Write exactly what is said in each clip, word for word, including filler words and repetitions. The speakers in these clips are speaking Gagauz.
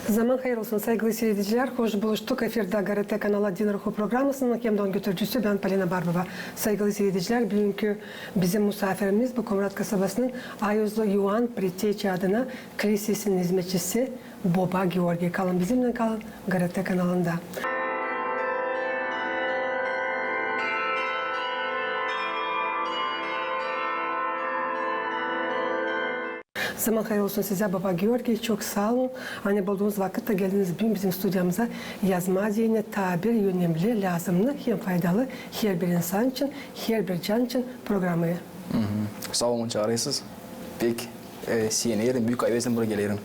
Zaman hayır olsun, saygılı siiredicilär. Hoş buluştuk. Efirdä GRT kanalı Din Ruhu programasının hem dä onun götürücüsü bän, Polina Barbova. Saygılı siiredicilär, büünkü bizim musaafirimiz bu Komrat kasabasının Ayuzlu İvan Preteçi adına klisesinin izmetçisi Boba Georgiy. Kalın bizimnän, kalın GRT kanalında. Zaman hayır olsun sizä, Boba Georgiy, çok saa olun, ani bulduunuz vakıt da geldiniz büün bizim studiyamıza yazmaa deyni taa bir önemli, lääzımnı hem faydalı herbir insan için, herbir can için programayı. Saa olun, çaarêrsınız. Pek, e, siinerim, büük avezlän burayı gelerim.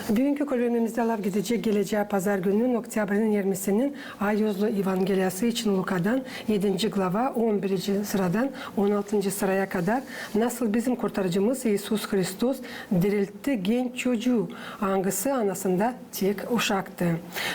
Büünkü körülmemizdä laf gidecek gelecää pazargünün, oktyabrinin irmisinin Ayuzlu Evangeliyası için Lukadan, edinci glava, on birinci sıradan on altıncı sıraya kadar, nasıl bizim Kurtarıcımız İisus Hristos diriltti genç çocuu, angısı anasında tek uşaktı.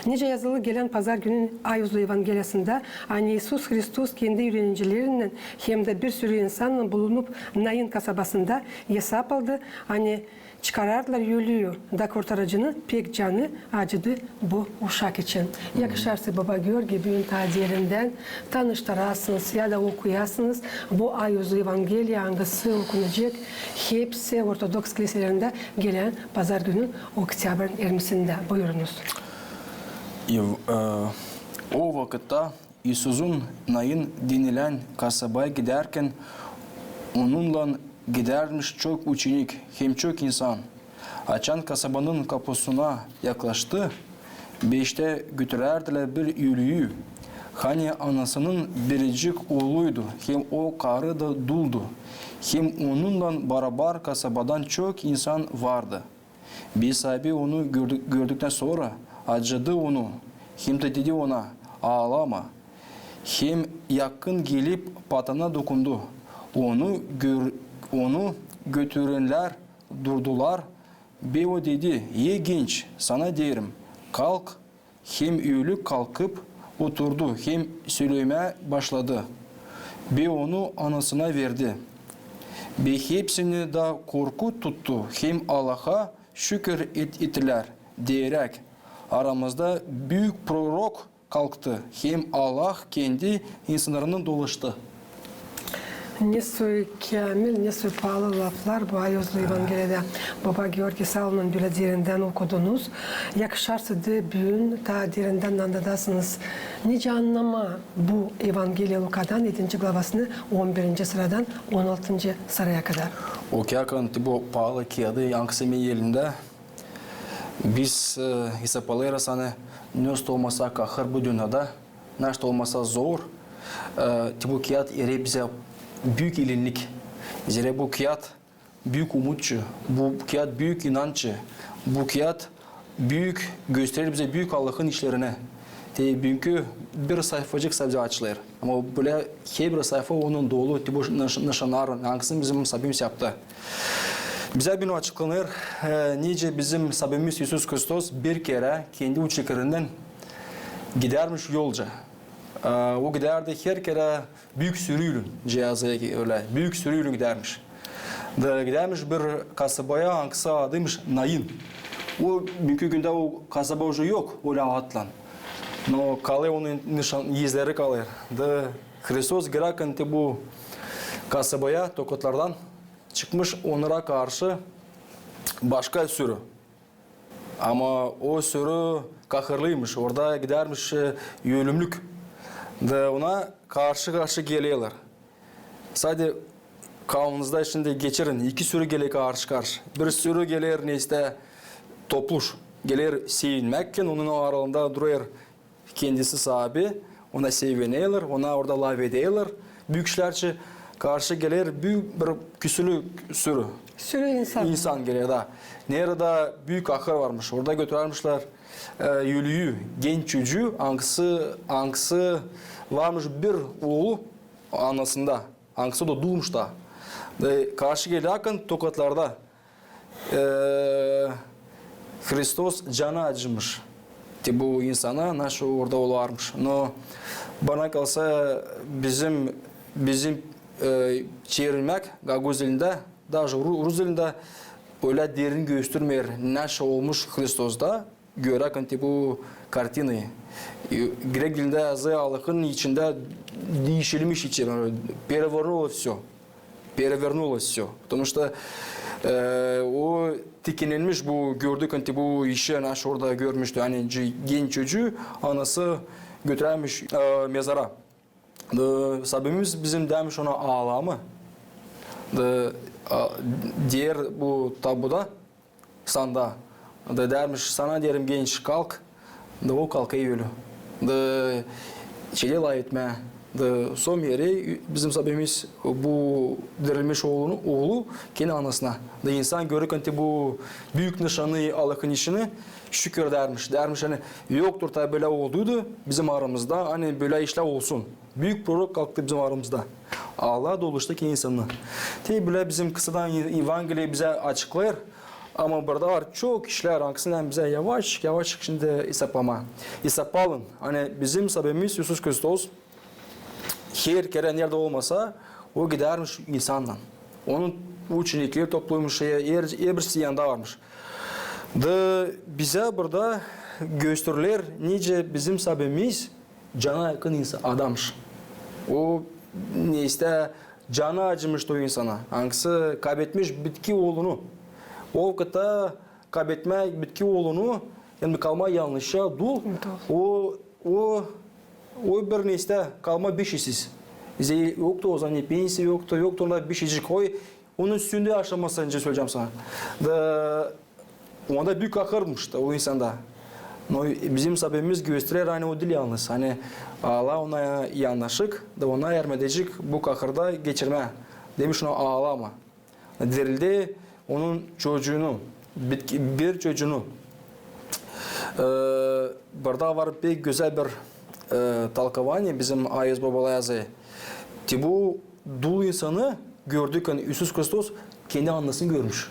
Nicä yazılı gelän pazargünün Ayuzlu Evangeliyasında, ani İisus Hristos kendi üürenicilerinnän hem dä bir sürü insannan bulunup Nain kasabasında esap aldı, ani çıkarardılar ölüyü, da Kurtarıcının pek canı acıdı bu uşak için. Yakışarsa, Boba Georgiy, büün taa derindän tanıştırasınız ya da okuyasınız bu Ayuzlu Evangeliya, angısı okunacek hepsi ortodoks kiliselerindä gelän pazargünün, oktyabrın irmisindä. Buyurunuz. İv-, e, o vakıtta İisusun Nain denilän kasabaya gidärkän, onunnan gidärmiş çok uçenik hem çok insan. Açan kasabanın kapusuna yaklaştı, beştä götürärdilär bir ölüyü, hani anasının biricik ooluydu, hem o karı da duldu, hem onunnan barabar kasabadan çok insan vardı. Bey saabi onu gördü-, gördüktän sora acıdı onu, hem dä dedi ona: "Aalama." Hem yakın gelip patına dokundu. Onu gör-, onu götürenlär durdular. Bey o dedi: "Ey genç, sana deerim, kalk." Hem ölü kalkıp oturdu, hem sölemää başladı. Bey onu anasına verdi. Bey hepsini dä korku tuttu, hem Allaha şükür et-, ettilär, deeräk: "Aramızda büük prorok kalktı, hem Allah kendi insannarını dolaştı." Ne soy käämil, ne soy paalı laflar bu Ayuzlu Evangeliyada. Boba Georgiy, saa olun, bölä derindän okudunuz. Yakışarsa da büün taa derindän annadasınız, nicä annamaa bu Evangeliya Lukadan, edinci glavasını, on birinci sıradan on altıncı sıraya kadar. Okuyarkan bu paalı kiyadı, angısı benim elimdä, biz, e, isapalêêrız, ani ne olmasa kahır bu dünnedä, ne olmasa zor, e, te bu kiyat verä bizä büük ilinlik. Zerä bu kiyat büük umutçu, bu kiyat büük inanççı, bu kiyat büük gösterer bizä büük Allahın işlerini. Te büünkü bir sayfacık sade açılêr. Ama bölä herbir sayfa onun dolu, te bu nış-, nışannar, angısını bizim Saabimiz yaptı. Bizä büün açıklanêr, e, nicä bizim Saabimiz İisus Hristos bir kerä kendi uçeniklerinnän gidärmiş yolca. E, o gidärdi her kerä büük sürüylän, cihazı ki ölä, büük sürüylän gidärmiş. Da gidärmiş bir kasabaya, angısı adıymış Nain. O büünkü gündä o kasaba uje yok, ölä adlan. No kalêr onun nışan-, izleri kalêr. Da Hristos girärkän te bu kasabaya, tokatlardan çıkmış onnara karşı başka sürü. Ama o sürü kahırlıymış, orada gidärmiş, e, ölümlük. Da ona karşı-karşı gelerlär. Sade kafamızda şindi geçirin, iki sürü geler karşı-karşı. Bir sürü geler, neysä, topluş. Geler sevinmäkkän, onun aralığında durêr kendisi saabi, ona sevinerlär, ona orada lafederlär. Büük işlärçi karşı geler büük bir küsülü sürü. Sürü insan. İnsan geler, da. Neredä büük ahır varmış, orada götürärmişlär, e, ölüyü, genç çocuu, angısı, angısı varmış bir oolu anasında, angısı da dulmuş da. E, karşı gelerkän tokatlarda E, Hristos canı acımış te bu insana, naşey orada olarmış. No bana kalsa, bizim, bizim, e, çevirmäk gagauz dilindä, daje ru-, rus dilindä ölä derin göstermeer, naşey olmuş Hristosda. görä, kän te bu kartinayı. E, grek dilindä yazı Allahın içindä diişilmiş içi, перевернуло всё. Перевернуло всё. Потому что, e, o tikinenmiş bu, gördü, kän te bu işi, naşey orada görmüştü. Ani genç çocuu, anası götürärmiş, e, mezara. Da sabimiz bizim därmiş ona: "Aalama." Da, a, deer bu tabuda, sandaa. Da därmiş: "Sana, deerim, genç, kalk." Da o kalkêr ölü. Da şeylä lafetmää. Da sora bizim sabimiz bu dirilmiş oolunu, oolu kendi anasına. Da insan görärkän te bu büük nışanı, Allahın işini, şükür därmiş. Därmiş, ani yoktur taa bölä olduydu bizim aramızda, ani bölä işlär olsun. Büük prorok kalktı bizim aramızda. Allah doluştı kendi insanına. Te bölä bizim kısadan Evangeliya bizä açıklêêr. Ama burada var çok işlär, angısını bizä yavaşçık, yavaşçık şindi esaplamaa. Esaplayın, ani bizim sabimiz İisus Hristos her kerä neredä olmasa, o gidärmiş insannan. Onun uçenikleri topluymuş, her, herbirisi yanında varmış. Da bizä burada gösteriler, nicä bizim sabimiz cana yakın insan, adammış. O, neysä, canı acımış o insana, angısı kaybetmiş bitki oolunu. O vakıtta kaybetmää bitki oolunu, hem dä kalmaa yalnızça dul, o, o, o bir neysä kalmaa bişeysiz. Ze-, yoktu o zaman pensiya, yoktu, yoktu onda bişeycik. O, onun üstündä yaşaması, nicä söleyecäm sana. Da onda büük kahırmış da o insanda. No bizim sabimiz gösterer, ani o diil yalnız. Ani Allah ona yanaşık, da ona yardım edecek bu kahırı da geçirmää. Demiş ona: "Aalama." Dirildär onun çocuunu, bitki, bir çocuunu. E, burada var pek gözäl bir, e, толкование bizim Ayos Bobala yazı. Te bu dul insanı gördü, ani İisus Hristos kendi anasını görmüş.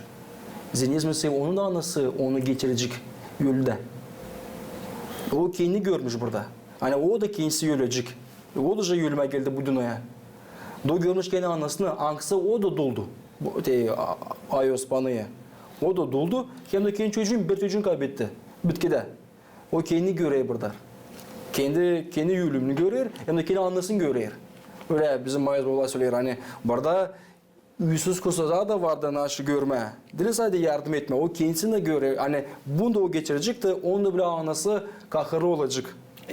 Zannetmesin, onun da anası onu geçirecek ölüdä. O kendini görmüş burada. Ani o da kendisi ölecek. O da ölmää geldi bu dünneyä. Da o görmüş kendi anasını, angısı o da duldu. Bu, te, a, Ayos panıı. O da duldu. Hem dä kendi çocuun, bir çocuun kaybetti. Bitkidä. O kendini görer burada. Kendi, kendi ölümünü görer, hem dä kendi anasını görer. Ölä bizim Ayos Bobalar söleer, ani burada İisus Hristosta da vardı naşı görmää. Diil sade yardım etmää, o kendisini dä görer. Ani bunu da o geçirecek dä, onun da bölä anası kahırlı olacek.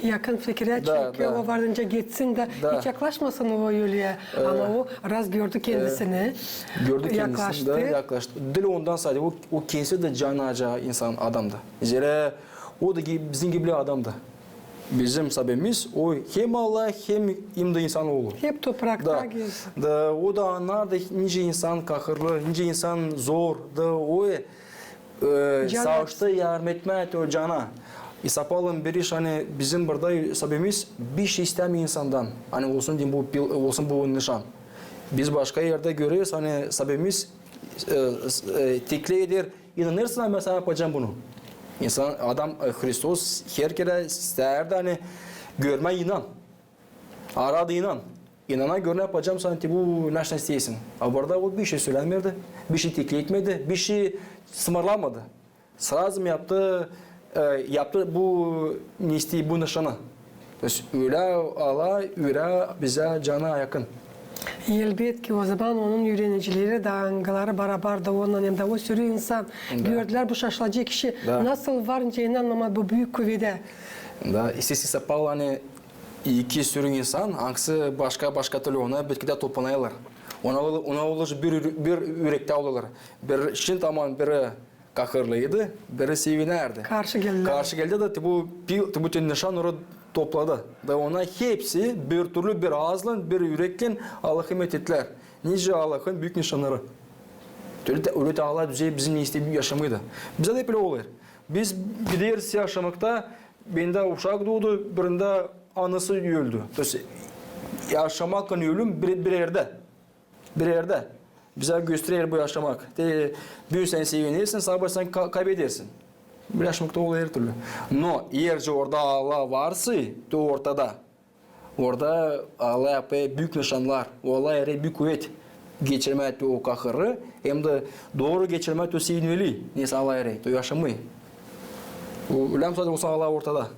Yakın fikirä çeker, o var nicä geçsin dä hiç yaklaşmasın o ölüyä. Ama o raz gördü kendisini, gördü kendisini dä yaklaştı. Diil ondan sade, o, o kendisi dä canı acıyan insan, adamdı. Zerä o da bizim gibi adamdı. Bizim sabimiz o hem Allah, hem, hem dä insan oolu. Hep toprakta gezdi. Da o da annardı, nicä insan kahırlı, nicä insan zor. Da o, e, savaştı yardım etmää o cana. Esaplayın bir iş, ani bizim burada sabimiz bişey istämeer insandan. Ani olsun deyni bu pil-, olsun bu nışan. Biz başka erdä göreriz, ani sabimiz, e, s-, e, tekliif eder, inanêrsın, ani bän sana yapacam bunu. İnsan, adam, e, Hristos her kerä isteerdi, ani görmää inan. Arada inan. İnana görä yapacam sana te bu, ne isteersin. A burada o bişey sölämedi, bişey tekliif etmedi, bişey sımarlamadı. Srazı yaptı, e, yaptı bu, ne isteer, bu nışanı. То есть ölä Allah ürää bizä cana yakın. Elbetki, o zaman onun üürenicileri dä, angıları barabardı onunnan, hem dä o sürü insan gördülär bu şaşılacek işi. Nasıl var nicä inanmamaa bu büük kuvedä. Da, isteersin, esapla, ani iki sürü insan, angısı başka-başka türlü, ona bitkidä toplanêrlar. Ona, ona olacek bir, bir ürektä olêrlar. Bir, şindi tamam biri kahırlıydı, biri sevinärdi. Karşı geldilär. Karşı geldi da, te bu pil-, te bu te nışan orayı topladı. Da ona hepsi bir türlü, bir aazdın, bir ürekten Allahı methettilär. Nicä Allahın büük nışanları. Ölä te, ölä te Allah düzä bizim ne isteer, yaşamayı da. Bizä dä bölä olêr. Biz gideriz yaşamakta, bendä uşak duudu, birindä anası öldü. То есть yaşamaklan ölüm bir, bir erdä. Bir erdä. Bizä gösterer bu yaşamak. Te büün sän sevinersin, sabaa sän ka-, kaybedersin. Bu yaşamakta olêr her türlü. No, eer orada Allah varsa, te ortada. Orada Allah yapêr büük nışanlar. O Allah erer büük kuvet. Geçirmää te o kahırı, hem dä dooru geçirmää te o sevinmelii. Neysä Allah erer, te o yaşamayı. Bu, ölä mi, sadä olsun, Allah ortada.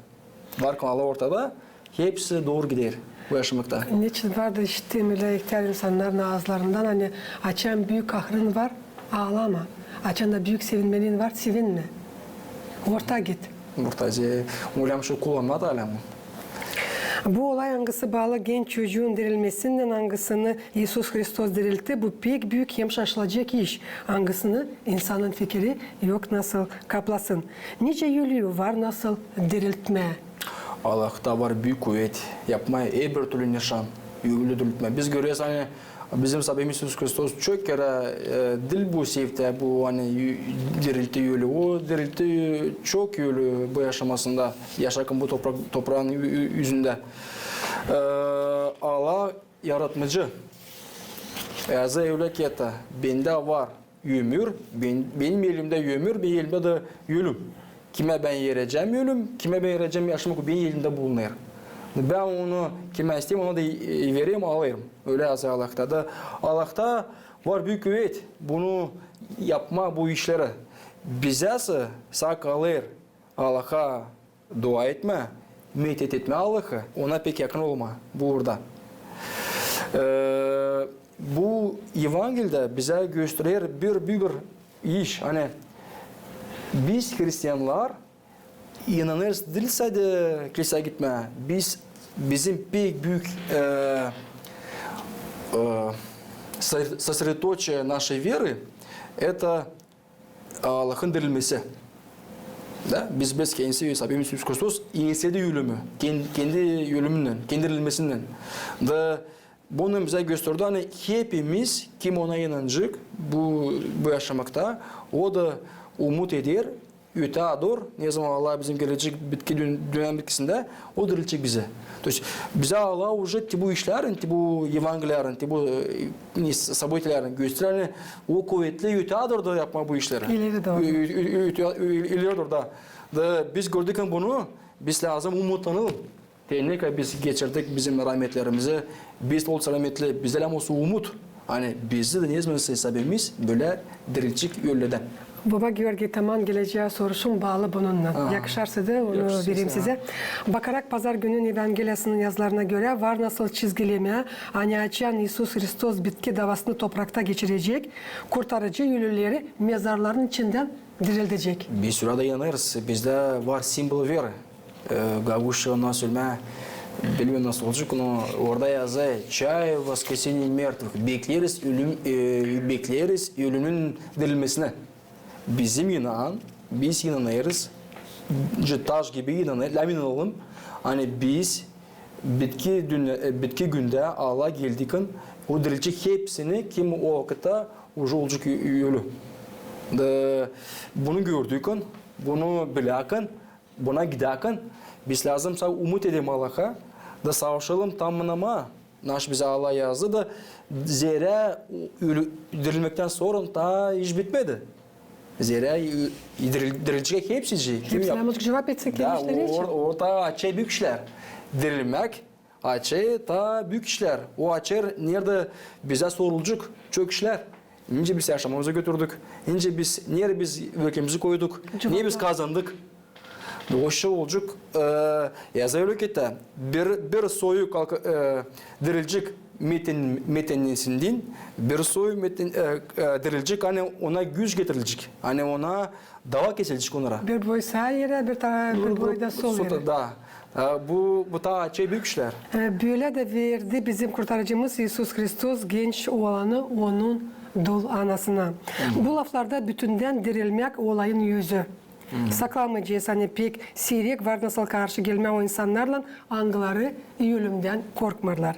Var ki Allah ortada, hepsi dooru gider bu yaşamakta. Neçin vardır işittiim ölä ihtär insannarın aazlarından, ani açan büük kahrın var, ağlama. Açan da büük sevinmelin var, sevinmä. Orta git. Orta, ölä mi, şu kullanma da ölä mi? Bu olay, angısı baalı genç çocuun dirilmesinnän, angısını İisus Hristos diriltti, bu pek büük hem şaşılacek iş, angısını insanın fikiri yok nasıl kaplasın. Nicä ölüyü var nasıl diriltmää? Allahta var büük kuvet yapmaa herbir türlü nişan, ölü diriltmää. Biz göreriz, ani bizim Saabimiz İisus Hristos çok kerä, e, diil bu sevtä, bu, ani, ü-, diriltti ölü. O diriltti çok ölü bu yaşamasında, yaşarkan bu toprak, topraanın ü-, ü-, üzündä. E, Allah yaratmacı. Yazı ölä ki, bendä var ömür, ben, benim elimdä ömür, benim elimdä dä ölüm. Kimä bän verecäm ölüm, kimä bän verecäm yaşamak, benim elimdä bulunêr. Bän onu kimä isteerim, ona da, e, vererim, alêrım. Ölä yazı Allahta. Da Allahta var büük kuvet bunu yapmaa, bu işleri. Bizä sä, sä kalêr Allaha dua etmää, medet etmää Allahı, ona pek yakın olmaa burada. E, bu Evangelidä bizä gösterer bir, bir, bir iş. Ani biz, hristianlar, inanêrız diil sadä kilseyä gitmää. Biz, bizim pek büük, e, e, со-, сосредоточие нашей веры, это Allahın dirilmesi. Da, biz, biz kendisi, Saabimiz İisus Hristos eñsedi ölümü, ken-, kendi ölümünnän, kendi dirilmesinnän. Da bunu bizä gösterdi, ani hepimiz, kim ona inanacek bu, bu yaşamakta, o da umut eder, ötää dooru, ne zaman Allah bizim gelecek bitki dün-, dünnenin bitkisindä, o dirilecek bizi. То есть bizä Allah уже te bu işlerin, te bu Evangelilär, te bu, e, ne, событиелär gösterer, ani o kuvetli ötää dooru da yapmaa bu işleri. İleri dooru. Ö-, ö-, ö-, ötää, ö-, ileri dooru da. Da biz gördük bunu, biz lääzım umutlanalım. Te ne kadar biz geçirdik bizim rahmetlerimizi, biz olsa rahmetli, bizdä lääzım olsun umut. Ani bizi dä ne zaman Saabimiz bölä dirilecek ölüdän. Baba Georgiy, taman gelecää soruşum baalı bununnan. Aha. Yakışarsa da onu vereyim sizä. Bakarak Pazar günün Evangeliyasının yazılarına görä, var nasıl çizgilemää, ani açan İisus Hristos bitki davasını toprakta geçirecek, kurtaracı ölüleri mezarların içindän dirildecek. Biz sürä dä inanêrız, bizdä var символ веры. E, gagauzça onu sölmää, bilmeerim nasıl olacek, но orada yazı: «Чаю воскресения мертвых». Bekleriz ölüm, e, bekleriz ölümün dirilmesini. Bizim inan, biz inanêrız, taş gibi inanêrız, lääzım inanalım, ani biz bitki dün-, e, bitki gündä Allah geldikän, o dirilecek hepsini, kim o vakıtta уже olacek ö-, ölü. Da bunu gördükän, bunu bilärkän, buna gidärkän, biz lääzım sa-, umut edelim Allaha, da savaşalım tamamnamaa, naşı bizä Allah yazdı da, zerä ölü-, dirilmektän sora taa iş bitmedi. Zerä, e, diril-, dirilecek hepsi. Hepsi lääzım cuvap etsin, da, işleri için. Or-, orada açêr büük işlär. Dirilmäk açêr taa büük işlär. O açêr, neredä bizä sorulacek çok işlär. Nicä biz yaşamamızı götürdük, nicä biz, neredä biz ölkemizi koyduk, ne biz kazandık. O şey olacek, e, yazı ölä ki, bir, bir soyu kalk-, e, dirilecek meten-, metennesinden, bir soyu meten-, e, e, dirilecek, ani ona güç getirilecek, ani ona dava kesilecek onara. Bir boy saa erä, bir ta-, bir boy da sol erä. Da. E, bu, bu taa açêr büük işlär. E, bölä dä verdi bizim Kurtarıcımız İisus Hristos genç olanı onun dul anasına. Bu laflarda bütündän dirilmäk olayın özü. Saklamayacez, ani pek siirek var nasıl karşı gelmää o insannarlan, angıları ölümdän korkmêêrlar.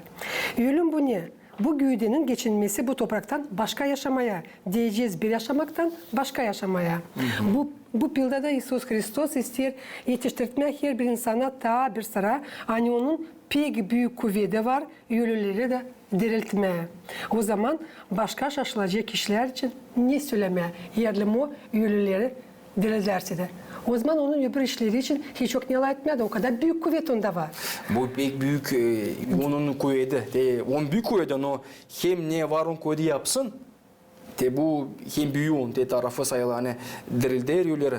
Ölüm bu ne? Bu güüdenin geçinmesi bu topraktan başka yaşamaya, deyecez, bir yaşamaktan başka yaşamaya. Bu, bu pilda da İisus Hristos isteer etiştirtmää herbir insana taa bir sıra, ani onun pek büük kuvedi var ölüleri dä diriltmää. O zaman başka şaşılacek işlär için ne sölemää, eer o ölüleri dirildärsä dä. O zaman onun öbür işleri için hiç yok ne lafetmää dä, o kadar büük kuvet onda var. Bu pek büük, e, onun kuvedi. Te, onun büük kuvedi, no hem ne var onun kuvedi yapsın, te bu hem büük onun, te tarafı sayılı, ani dirilder ölüleri.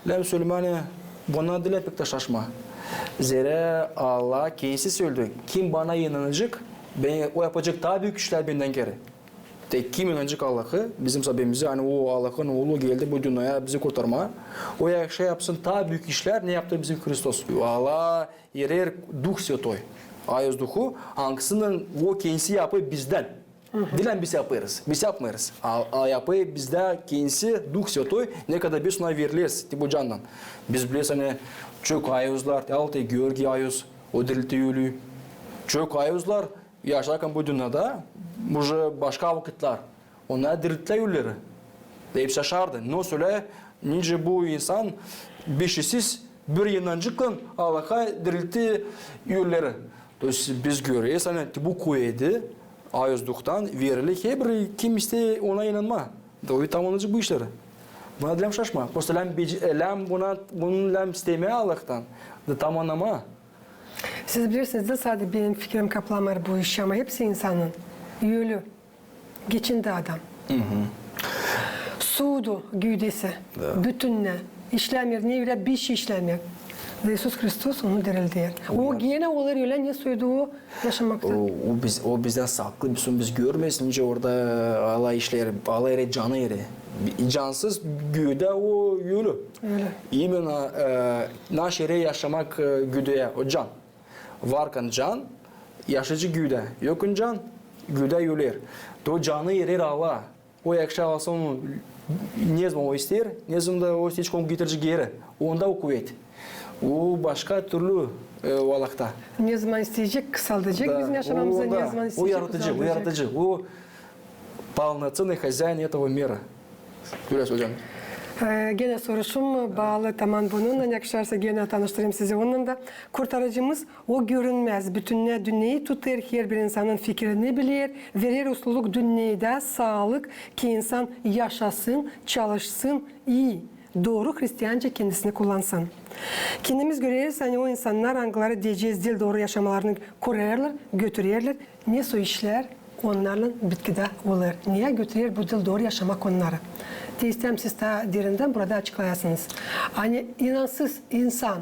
Lääzım sölemää, ani Buna diil pek tä şaşmaa. Zerä Allah kendisi söledi: kim bana inanacek, bän, o yapacek taa büük işlär bendän keri. Te kim inanacek Allahı, bizim Saabimizä, ani o Allahın Oolu geldi bu dünneyä bizi kurtarmaa, o yakışa yapsın taa büük işlär, ne yaptı bizim Hristos. Allah erer Duh Svetoi, Ayuz Duhu, angısını o kendisi yapêr bizdän. Diil biz yapêrız, biz yapmêêrız. A, a yapêr bizdä kendisi Duh Svetoi, ne kadar biz ona verileriz, te bu candan. Biz bileriz, ani çok ayuzlar, te al te Georgiy Ayuz, o diriltti ölüyü. Çok ayuzlar yaşarkan bu dünnedä, uje başka vakıtlar, onnar dirilttilär ölüleri. Da hepsi şaşardı. Nasıl ölä, nicä bu insan, bişeysiz, bir inancıklan Allaha diriltti ölüleri. То есть biz göreriz, ani bu kuvedi Ayuz Duhtan verili herbir kim isteer ona inanmaa. Da o tamanıyacek bu işleri. Buna diil şaşmaa. Prosto lääzım, lääzım buna, bunu lääzım istemää Allahtan. Da tamannamaa. Siz bilersiniz, diil sade benim fikirim kaplamêêr bu işi, ama hepsi insanın. Ölü. Geçindi adam. Suudu güüdesi. Da. Bütünnä. İşlämeer, ne ölä bir şey işlämeer. Da İisus Hristos onu dirilder. O genä olêr ölä, ne soydu o yaşamakta. O, o biz, o bizdä saklı, biz onu biz görmeeriz, nicä orada alay işleer, alay erer, canı erer. Bi-, cansız güüdä o ölü. Ölü. İmennä, e, naşey erer yaşamak, e, güüdä, o can. Varkan can, yaşayacek güüdä. Yoktan can, güüdä öler. To canı erer Allaha. O yakışa alsın onu, nezaman o isteer, nezaman da o isteer, onu getirecek geri. Onda o kuvet. O başka türlü, e, o Allahta. Nezaman isteyecek, kısaldacek bizim yaşamamızı, nezaman isteyecek, o yaradıcı, o yaradıcı, o полноценный хозяин этого мира. Görürsün, hocam. E, genä soruşum baalı taman bununnan, yakışarsa genä tanıştırayım sizi onunnan da. Kurtarıcımız, o görünmäz, bütünnä dünneyi tutêr, herbir insanın fikirini biler, verer usluluk dünnedä, saalık, ki insan yaşasın, çalışsın, ii, dooru hristianca kendisini kullansın. Kendimiz göreriz, ani o insannar, angıları deyecez diil dooru yaşamalarını kurêrlar, götürerlär, ne soy işlär onnarlan bitkidä olêr. Neyä götürer bu diil dooru yaşamak onnarı? Te isteerim siz taa derindän burada açıklayasınız. Ani inansız insan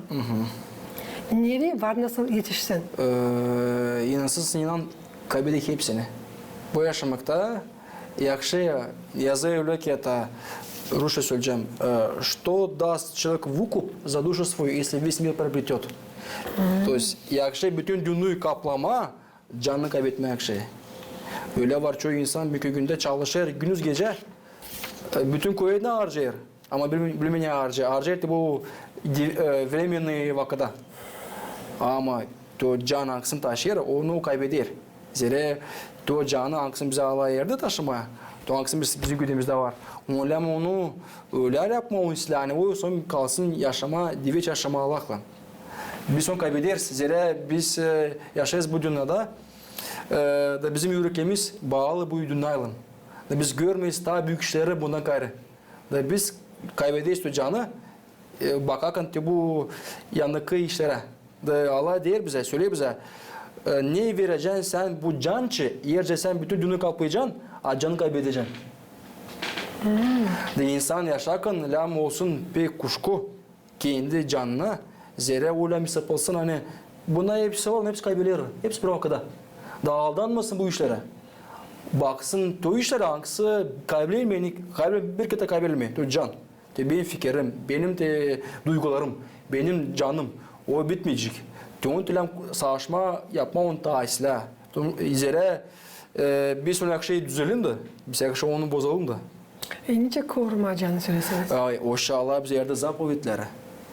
neri var nasıl etişsin? E, inansız inan kaybeder hepsini. Bu yaşamakta yakışa yazı ölä ki, rusça söleyecäm, e, что даст человек выкуп за душу свою, если весь мир приобретёт? То есть, yakışa bütün dünneyi kaplamaa, canını kaybetmää yakışa. Ölä var çoyu insan büünkü gündä çalışêr gündüz gecä, e, bütün kuvedini harcêêr. Ama bilmeer, bilmeer ne harcêêr. Harcêêr te bu временный vakıda. Ama to can angısını taşıyêr, onu kaybeder. Zerä to canı angısını bizä Allah erdi taşımaa, to angısı biz, bizim güüdemizdä var. Onu lääzım onu ölä yapmaa, o islää, ani o sora kalsın yaşamaa, diveç yaşamaa Allahlan. Biz onu kaybederiz, zerä biz, e, yaşêêrız bu dünnedä, e, da bizim üreklerimiz baalı bu dünnäylan. Da biz görmeeriz taa büük işleri bundan kaarä. Da biz kaybederiz to canı, e, bakarkan te bu yannıkı işlerä. Da Allah deer bizä, söleer bizä, e, ne verecän sän bu can için, eer sän bütün dünneyi kaplayacan, a canı kaybedecän. Da insan yaşarkan lääzım olsun pek kuşku kendi canına, zerä o lääzım sapılsın, ani bunnar hepsi var, hepsi kaybeder, hepsi bir vakıda. Da aldanmasın bu işlerä. Baksın to işlerä, angısı kaybeder, ani kaybeder, bir kerä kaybeder, to can. Te benim fikirim, benim te duygularım, benim canım, o bitmeyecek. Te onu te lääzım savaşmaa, yapmaa onu taa islää. Zerä, e, biz onu yakışa düzelim da, biz yakışa onu bozalım da. E, nicä korumaa canı, söleseniz? Ay, o şalla bizä erdi zapovetleri.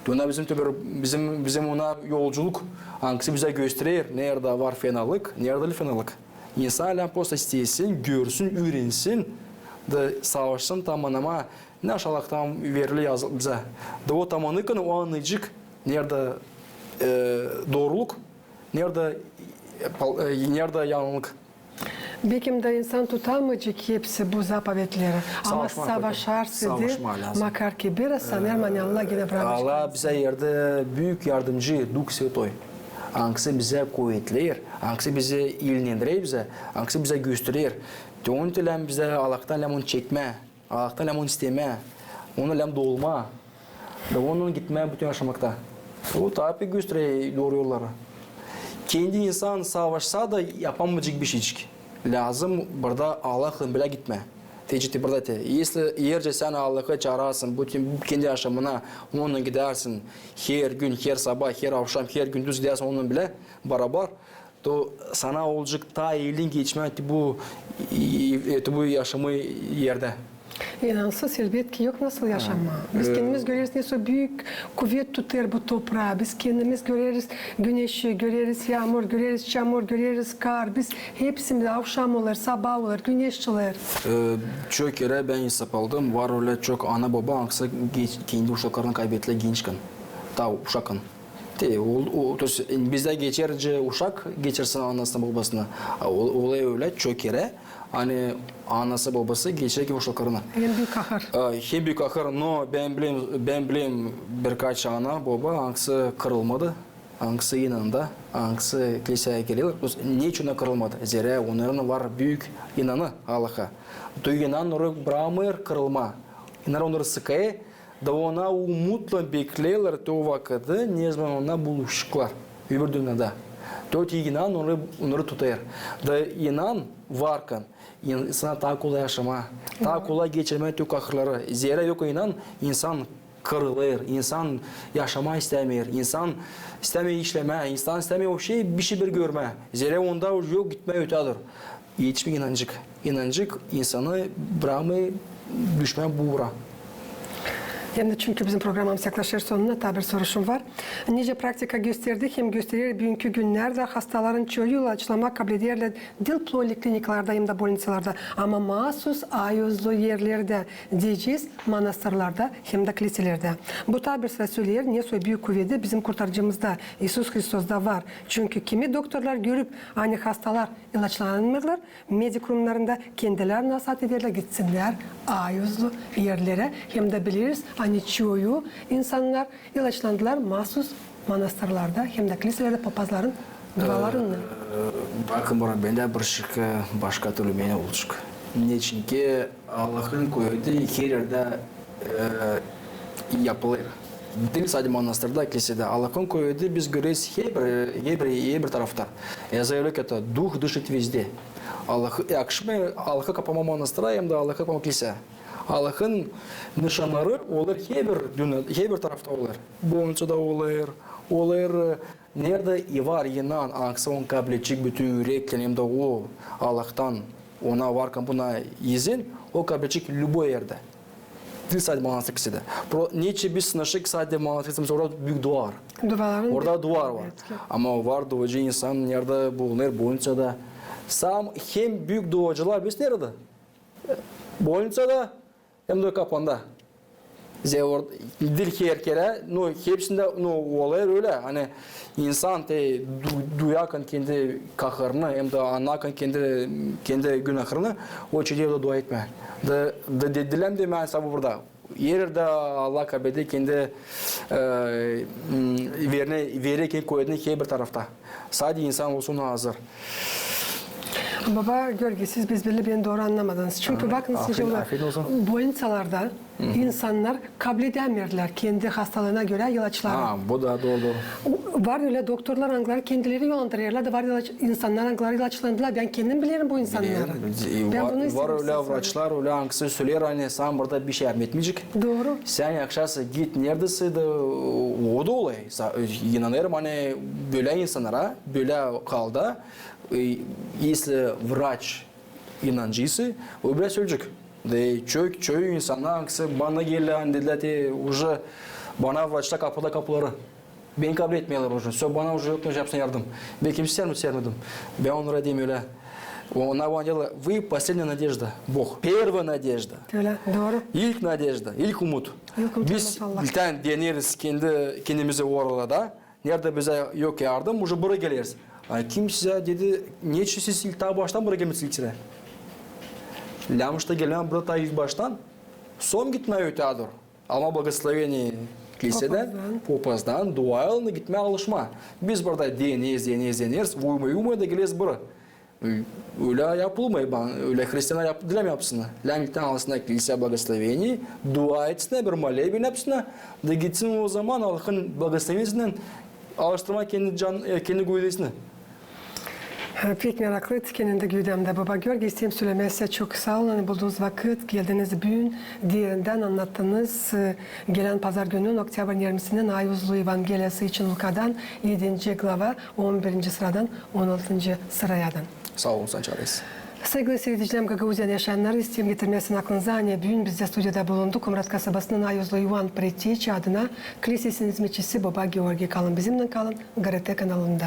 Te onnar bizim, te bir, bizim, bizim onnar yolculuk, angısı bizä gösterer, neredä var fenalık, neredä diil fenalık. İnsan lääzım prosto istesin, görsün, üürensin, da savaşsın tamannamaa, ne Allahtan verili, yazılı bizä. Da o tamannakan o annayacek, neredä, e, dooruluk, neredä, e, pal-, e, neredä yannılık. Bekim da insan tutamayacek hepsi bu zapovetleri, ama savaşarsa da, makar ki biraz, sanêrım, ani Allah genä brakacek. Allah bizä erdi büük yardımcı, Duh Svetoi. Angısı bizä kuvetleer, angısı bizi illendirer bizä, angısı bizä gösterer. Te onu te lääzım bizä Allahtan lääzım onu çekmää. Allahtan lääzım onu istemää, onu lääzım dolmaa. Da onunnan gitmää bütün yaşamakta. O tabii gösterer dooru yolları. Kendi insan savaşsa da yapamayacek bişeycik. Lääzım burada Allahın bilä gitmää. Te ciddi burada te. Если, eer sän Allahı çaarêrsın bütün kendi yaşamına, onunnan gidärsin, her gün, her sabaa, her avşam, her gündüz gidärsin onunnan bilä barabar, to sana olacek taa eelinä geçmää te bu, e, te bu yaşamaa erdä. İnansız, elbetki, yok nasıl yaşamaa. Biz kendimiz göreriz, nesoy büük kuvet tutêr bu topraa. Biz kendimiz göreriz güneşi, göreriz yaamur, göreriz çamur, göreriz kar. Biz hepsimiz, avşam olêr, sabaa olêr, güneş çıkêr. E, çok kerä bän esap aldım, var ölä çok ana-boba, angısı geç-, kendi uşaklarını kaybettilär gençkän. Taa uşakkän. Te, o, o, то есть, bizdä geçer, uşak geçirsin anasını, bobasını. A, o, olêr ölä çok kerä, ani anası, bobası geçirer uşaklarını. En büük kahır. A, en büük kahır, no bän bilerim, bän bilerim birkaç ana, boba, angısı kırılmadı, angısı inandı, angısı kliseyä gelerlär. То есть, neçin kırılmadı? Zerä onnarın var büük inanı Allaha. То есть, inan onarı brakmêêr kırılmaa. İnan onarı sıkêr, da ona umutlan bekleerlär te o vakıdı, ne zaman ona buluşaceklar öbür dünnedä. Te o inan onarı, onarı tutêr. Da inan varkan, insana taa kolay yaşamaa, taa kolay geçirmää te o kahırları. Zerä yok inan, insan kırılêr, insan yaşamaa istämeer, insan istämeer işlemää, insan istämeer o şey, bişey bir görmää. Zerä onda yok gitmää ötää dooru. Etişmeer inancık. İnancık insanı brakmêêr düşmää bu uura. Hem dä çünkü bizim programamız yaklaşêr sonuna, taa bir soruşum var. Nicä praktika gösterdi hem gösterer büünkü günnerdä, hastaların çoyu ilaçlanmaa kablederlär diil poliklinikalarda hem dä bolniţalarda, ama maasuz auzlu erlerdä, deyecez, manastırlarda hem dä kliselerdä. Bu taa bir sıra söleer, nesoy büük kuvedi bizim Kurtarıcımızda, İisus Hristosda var. Çünkü kimi doktorlar görüp, ani hastalar ilaçlanmêêrlar, medik rumnarında kendileri nasaat ederlär gitsinnär auzlu erlerä, hem dä bileriz, ani çoyu insannar ilaçlandılar maasuz manastırlarda hem dä kliselerdä papazların dualarınnan. E, bakın, bura bendä bir şıkı başka türlü menä olacek. Neçinki Allahın kuvedi her erdä, e, yapılêr. Diil sade manastırda, klisedä. Allahın kuvedi biz göreriz herbir, herbir, herbir tarafta. Я заявляю это, Дух дышит везде. Allahı, e, akşam Allahı kapamaa manastıra hem dä Allahı kapamaa kliseya. Allahın nışanları olêr herbir dünnedä, herbir tarafta olêr. Bolniţada olêr, olêr, e, neredä i var inan, angısı onu kabledecek bütün üreklän hem dä o Allahtan ona varkan buna izin, o kabledecek любой erdä. Diil sade manastır, klisedä. Pro-, neçin biz sınaşêrız sade manastır, orada büük duvar. Duvarın orada bir duvar var. Ama var duacı insan neredä bulunêr, bolniţada. Sam hem büük duacılar biz neredä? Bolniţada hem dä kapanda. Zerä or-, diil her kerä, no, hepsindä, no, olêr ölä. Ani insan te du-, duyakan kendi kahırını, hem dä annakan kendi, kendi günahını, o çeker dua etmää. Da, da, de-, dilemää dä, mesela, burada. Her erdä Allah kableder kendi, e, m, vereni, verer kendi kuvedini herbir tarafta. Sade insan olsun hazır. Baba Georgiy, siz, biz bellä, beni dooru annamadınız. Çünkü bakınız, afiyet olsun, bolniţalarda insannar kabledämeerlär kendi hastalıına görä ilaçları. Ha, bu da dooru, dooru. Var ölä doktorlar, angıları kendileri yollandırêrlar, da var ilaç-, insannar, angıları ilaçlandılar. Bän kendim bilerim bu insannarı. Bän bunu isteerim sizä sorayım. Var ölä vraçlar, ölä angısı söleer, ani sän burada bişey yardım etmeyecek. Dooru. Sän yakışarsa git neredä sä da, o da olêr. Sa-, inanêrım, ani bölä insannara, bölä halda, e, если врач inancıysa, o biraz ölecek. Da çok, çoyu insannar, angısı bana geldilär, ani dedilär, te, уже bana vraçlar kapadı kapuları. Beni kabletmeerlär уже. Всё, bana уже yok ne yapsın yardım. Bän kimseyä yardım istämedim. Bän onnara deerim ölä. Onnar bana deerlär, вы последняя надежда. Бог. Первая надежда. Ölä, dooru. İlk nadejda, ilk umut. İlk umut. Biz ilktän deneriz kendi, kendimizi oralarda. Neredä bizä yok yardım, уже bura geleriz. A kim sizä dedi, neçin siz ilk taa baştan bura gelmedim ilk sıra? Lääzım da gelmää burada taa ilk baştan, sora gitmää ötää dooru. Almaa благословение klisedan, papazdan, dualarını gitmää alışmaa. Biz burada deneriz, deneriz, deneriz, uyumaya, uyumaya da geleriz bura. Ölä yapılmêêr, ölä hristiannar yap-, dilemää yapsınnar. Lääm gitsin, alsınnar kilseyä blagosloveniye, dua etsin, bir moleben yapsınnar, da gitsin ozaman halkın blagosloveniyesinän alıştırmaa kendi can-, e, kendi güvdesini. Pek meraklı, kendim dä güvdäm dä. Baba Georgiy, isteerim sölemää sizä çok saa olun, ani buldunuz vakıt, geldiniz büün, derindän annattınız, e, gelän pazargünün, oktyabrın irmisindän, Ayuzlu Evangeliyası için Lukadan, edinci glava, on birinci sıradan on altıncı sırayadan. Saa olun, Sancar reis. Saygılı siiredicilerim, Gagauziyanın yaşayanları, isteerim getirmää sizin aklınıza, ani büün bizdä studiyada bulundu Komrat kasabasının Ayuzlu İvan preotçi adına klisesinin izmetçisi baba Georgiy. Kalın bizimnän, kalın GRT kanalında.